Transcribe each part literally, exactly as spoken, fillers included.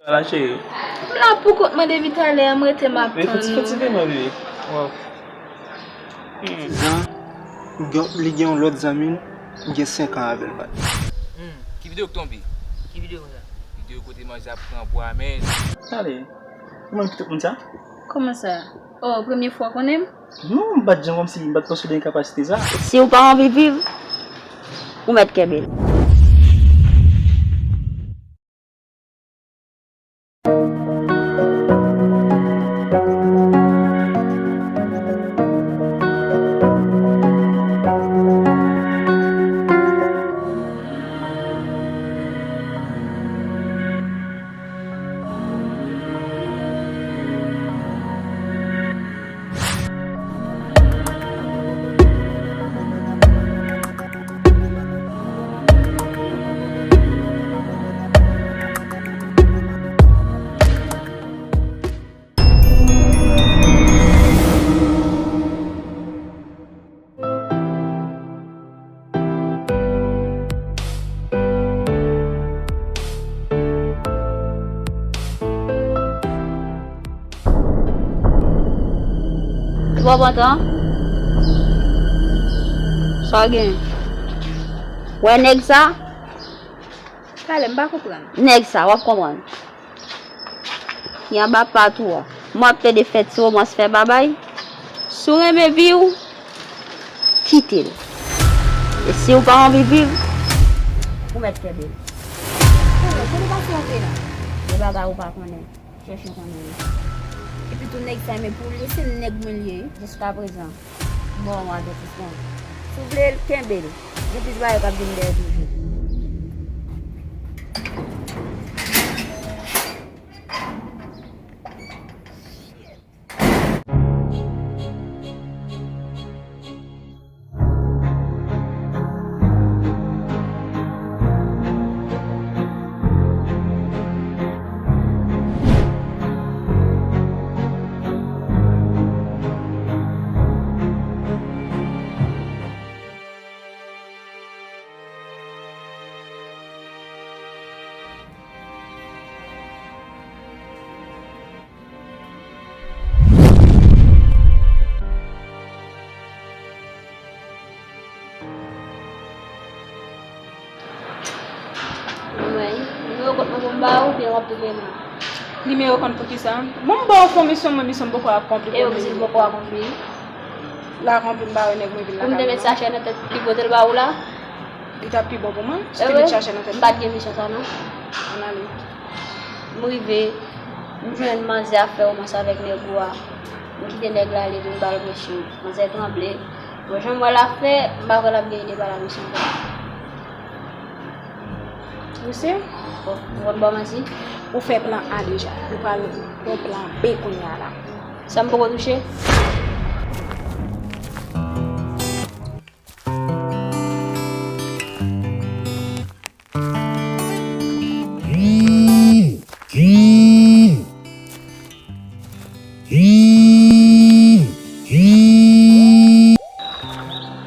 Ala cheri. M la pou kont mwen depi talè a, m rete m ap tann ou. Fè ti, fè ti pèman, bebe. Wow. Hmm. Zan, m gen, li gen yon lòt zanmi l, m gen senk an avè l, baz. Hmm, ki videyo k tonbe? Ki videyo konsa? Videyo kote manzè ap pran bwa, men. Tande, ou menm ki tout moun sa? Kòman sa? Oh, premye fwa w konnen m? Non, m pa t jan kòmsi, m pa t panse w gen kapasite sa. Si w pa anvi viv, ou mèt kenbe l. Ou pa pantan? Sa gen? Wè nèg sa? Pale, m pa konprann. Nèg sa, w ap konprann. Ki anba pat ou a. M ap plede fè ti womans, fè babay. Si w renmen vi w, kite l. E si w pa anvi viv, ou mèt kenbe l. Kote w pase antre la? Gen bagay ou pa konnen. Chèche konnen wi. Epi tou nèg sa, men pou li, se nèg mwen li ye wi. Jiskaprezan. Bon, avètisman. Si w vle l, kenbe l. Gen plis bagay k ap vin dèyè toujou. Mwen, nimewo kont mwen pou m ba ou, oubyen w ap touye mwen? Nimewo kont pou kisa? Bon, m ba w fon misyon, mwen misyon m poko akonpli. E yo pou di l poko akonpli? L akonpli, m ba w nèg mwen vin lakay ou. Pou m te met sachè nan tèt li pote l ba ou la? Li t ap pi bon pou mwen, si te met sachè nan tèt li. M pa t gen misyon sa non. Ann ale. M rive, m jwenn manzè ap fè womans avèk nèg ou a. M kite nèg la ale, vin ba l presyon. Manzè tranble. Bon, jan m wè l ap fè, m pa kwè l ap gen ide ba l a misyon sa. Ou si? Bon, ou konn ba w manti? Ou fè plan A deja. Ou pral fè plan B kounye a la. Sa m poko touche?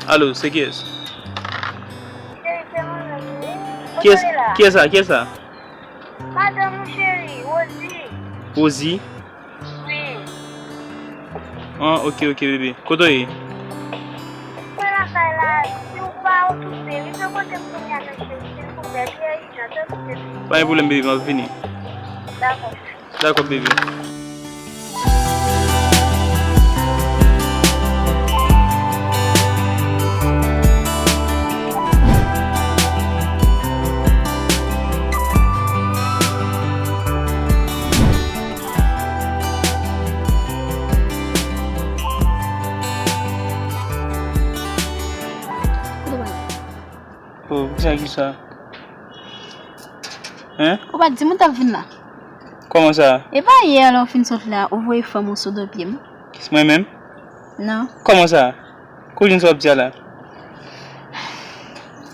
Alo, se kiyès? Cheri, se mwen menm wi. Kiyès, kiyès sa? Kiyès sa? Madanm ou cheri, Rosie. Rosie? Wi. Ah, ok, ok, bebe. Kote w ye? Mwen lakay la, si w pa okipe, rive kote m kounye a nan cheri, silvouplè, li ijan, tanpri, bebe. Pa gen pwoblèm, bebe, m ap vini. Dakò. Dakò, bebe. Oh, kisa, kisa? Hein? Ou pa t di m ou t ap vin la? Kòman sa? E pa yè lè w fin sot la, ou voye fanm ou sou do pye m? Kis mwen menm? Non. Kòman sa? Kou jwenn sa w ap di a la?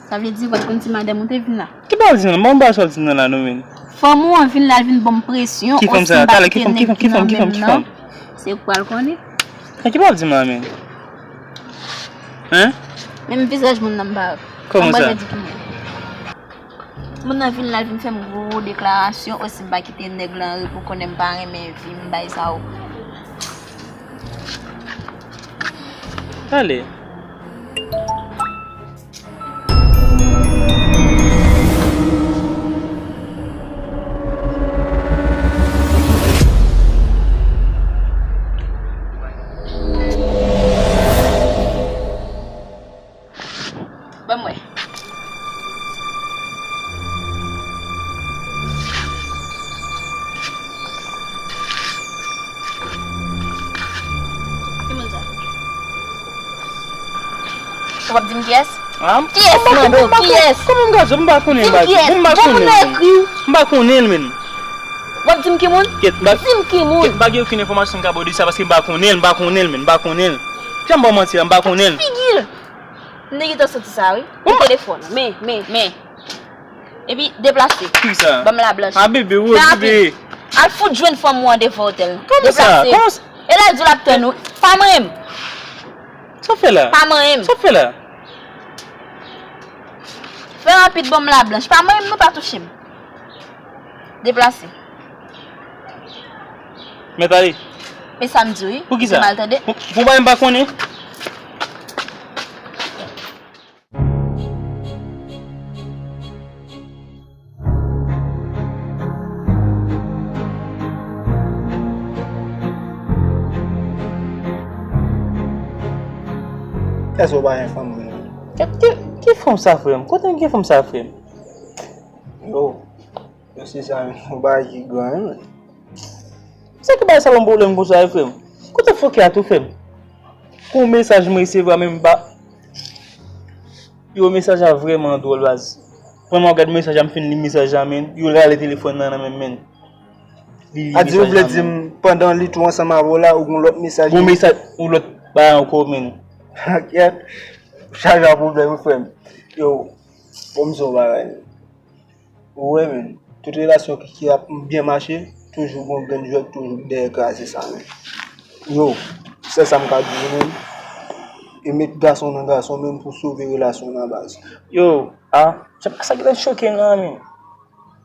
Sa vle di, ou pa t konn si madanm ou te vin la? Ki pa w di m nan? Bon, ba sa w di m nan la, non, men. Fanm ou an vin la, l vin ban m presyon. Ki fanm sa? Talè, ki fanm, ki fanm, ki fanm, ki fanm, ki fanm? Se ou k pral konnen. Ki pa w di m la, men? Hein? Menm vizaj moun nan m pa wè. Kòman sa? Mwen di ki moun. Moun nan vin la, l vin fè m gwo deklarasyon, osi m pa kite nèg lan repo, konnen m pa renmen vi m bay sa yo. Talè. Ban m wè. Ki moun sa? Ou p ap di m kiyès? Kiyès, mande w, kiyès? Kòman m ka di w? M pa konnen, m pa konnen. Bon, moun nan ekri w. M pa konnen l, menn. W ap di m ki moun? Kèt, m pa. Di m ki moun. Kèt, m pa gen okenn enfòmasyon m ka ba w de sa, paske m pa konnen l, m pa konnen l, menn, m pa konnen l. Jan m ba w manti a, m pa konnen l. Figi l. M te gentan santi sa, wi. Nan telefòn. Men, men, men. Epi, deplase. Kisa? Ban m lablanch. A, bebe, wo, bebe. Al fout jwenn fanm ou an devan otèl. Kòman sa? Deplase. Kòman sa? E la, l di w l ap tann ou. Pa manyen m. Sa w fè la? Pa manyen m. Sa w fè la? Fè rapid, ban m lablanch. Pa manyen m, non, pa touche m. Deplase. Mèt ale. E sa m di w, wi. Poukisa? Ou mal tande? Pou, pou bagay m pa konnen. Èske w pa gen fanm, menn? Ki, ki, ki fanm sa, frè m? Kote m gen fanm sa, frè m? Yo. Mesye sa, yon bagay ki gran, wi, menn. Sa ki bay sa ban m pwoblèm konsa, wi, frè m? Kote fòkè a tou, frè m? Pou yon mesaj m resevwa, menm m pa. Yo, mesaj la vrèman dwòl, baz. Premye m gad mesaj la, m fin li mesaj la, menn. Yo rale telefòn nan nan men m, menn. Li li mesaj la, menn. A di ou vle di m, pandan li tou ansanm avè w la, ou gon lòt mesaj? Gon mesaj, yon lòt bagay ankò, menn. Kèt. Chaje a pwoblèm, wi, frè m. Yo, bon, m di w yon bagay, menn. Ou wè, menn, tout relasyon ki, ki ap byen mache, toujou gon grenn jwèt, toujou dèyè kraze sa, menn. Yo, sèl sa m ka di w, menn, e met gason nan gason, menn, pou sove relasyon nan, baz. Yo, a, sa, sa ki ta choke m la, menn?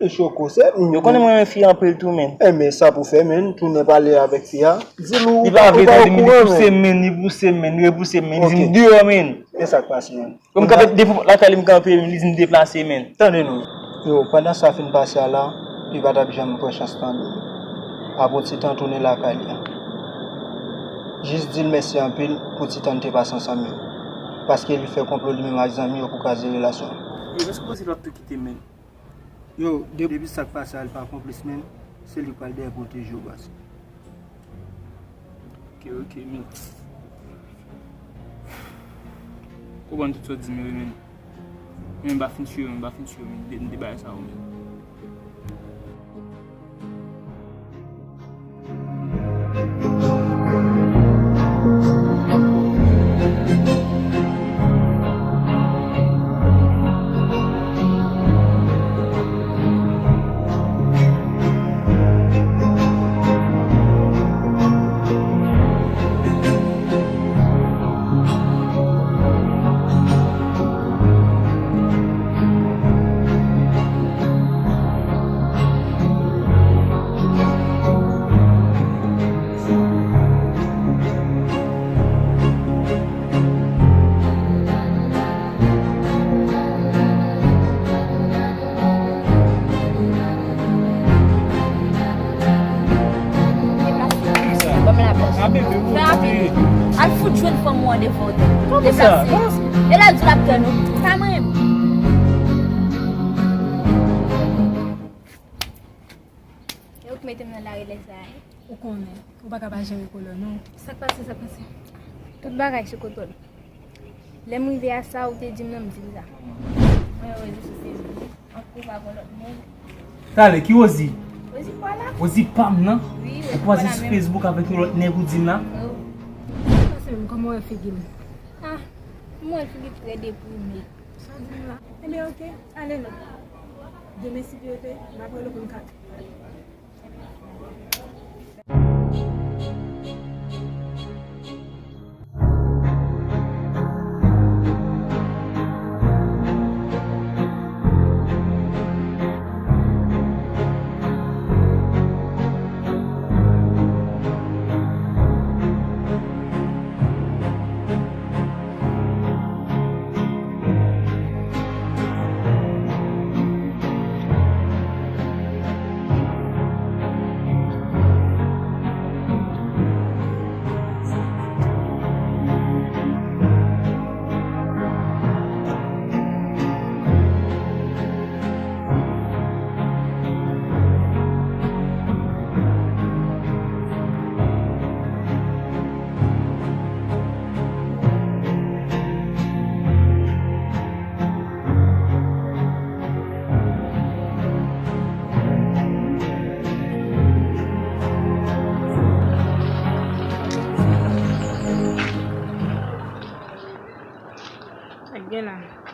E choke w, sè? Yo konnen mwen renmen fi anpil tou, menn. Enben, sa pou fè, menn, tounen pale avèk fi a. Di l ou pa okouran, menn. Li pa vle tande m, li pouse m, menn, li pouse m, menn, li repouse m, menn, li di m deyò, menn. Men sa k pase, menn? Kòm m kanpe devan pòt lakay li, m kanpe, li di m deplase, menn. Tande non. Yo, pandan sa fin pase a la, li pa t ap janm pran chans tande w. Apre yon ti tan, tounen lakay li. Jis di l mèsi anpil pou ti tan n te pase ansanm yo. Paske li fè konplo li menm ak zanmi yo pou kraze relasyon an. Yo, èske w panse l p ap tou kite m, menn? Yo, de-, depi sa k pase a, li pa konplis, menn. Se li k pral dèyè pwoteje w, baz. Ok, ok, men. Konprann tout sa w di m yo, men. Men m pa fin si yo, men m pa fin si yo, men de, de bagay sa yo, men. Deplase. Ban m laplaj. Fè rapid. Al fout jwenn fanm ou an devan otèl. Deplase. E l al di l ap tann ou. Pa manyen m. E ou k mete m nan lari lè sa a, wi. Ou konnen, ou pa ka pa jere kolòn ou. Sa k pase, sa k pase? Tout bagay sou kontwòl. Lè m rive a sa ou te di m nan, m di l sa. Mwen wè Rosie sou Facebook. Anko pa gon lòt nèg. Talè, ki Rosie? Rosie pa la. Rosie pa m nan? Wi, Rosie pa la menm. Ou kwaze sou Facebook avèk yon lòt nèg ou di m la? Wi. Sa se menm, kòman w wè figi l? Ah, m wè l figi l trè deprime. Sa w di m la? Enben, oke, ale non. Demen, si Dye vle, m ap rele w pou n ka.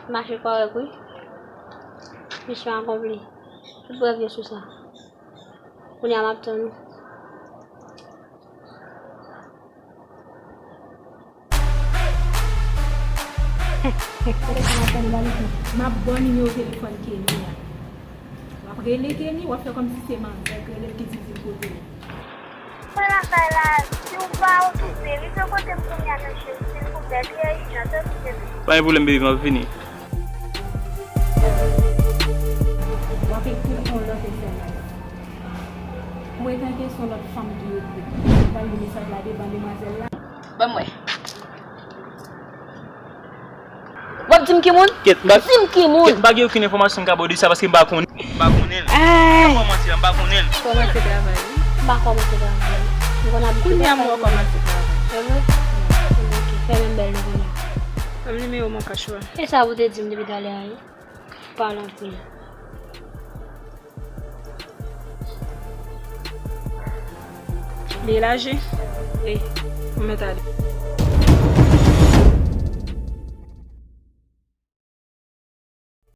Mache kòrèk, wi. Misyon akonpli. Tout prèv yo sou sa. Kounye a m ap tann ou. M ap ba w nimewo telefòn Kenny a. W ap rele Kenny, w ap fè kòmsi se manzè k rele l ki di l vin kote w. Mwen lakay la, si w pa okipe, rive kote m kounye a nan cheri, silvouplè, li ijan, tanpri, Kenny. Pa gen pwoblèm, baby, m ap vini. W ap ekri l yon lòt S M S. Mwen tanke se yon lòt fanm ki ekri. Mwen pral li mesaj la devan demwazèl la. Ban m wè. W ap di m ki moun? Kèt, m pa, di m ki moun? Kèt, m pa gen okenn enfòmasyon m ka ba w de sa paske m pa konnen. M pa konnen l. Ay. Kòmanse, m pa konnen l. Kòmanse travay, wi. M pa kòmanse travay. M konn abitye. Kounye a m wè w kòmanse travay. Se vre? Ok, fè menm bèl nou kounye a. Ban m nimewo w, mon cachwa. E sa pou te di m depi talè a, wi. Pale anpil. Li laje? Wi. Ou mèt ale.